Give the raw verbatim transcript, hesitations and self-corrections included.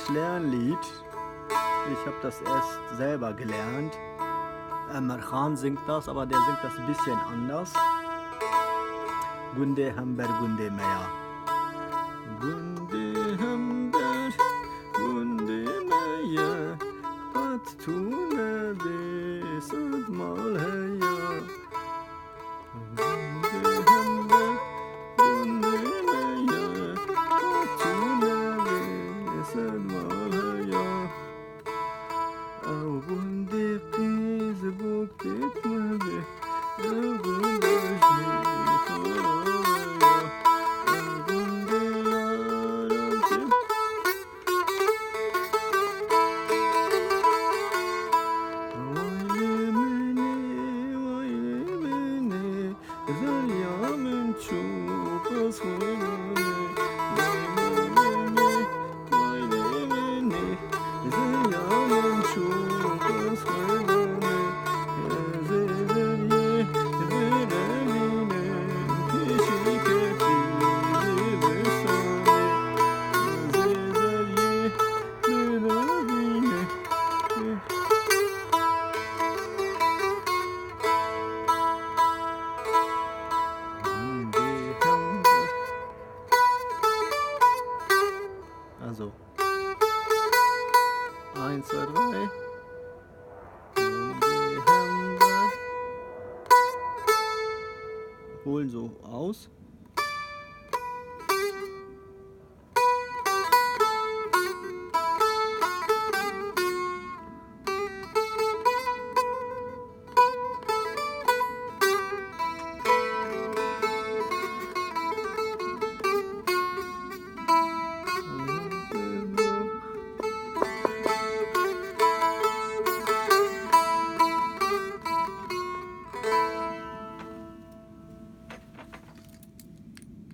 Lernlied. Ich habe das erst selber gelernt. Emir Khan singt das, aber der singt das ein bisschen anders. Gundê hember gundê me ya. Gundê hember gundê me ya. Qet tune bê sed mal heya. Derya min çû qas xwe nane. Vay lê min ê, vay lê min ê. Derya min çû qas xwe nane. Ez ê deryê birevînim, pêşî ketî dibistanê. Ez ê deryê birevînim. Also. Eins, zwei, drei. Holen so aus.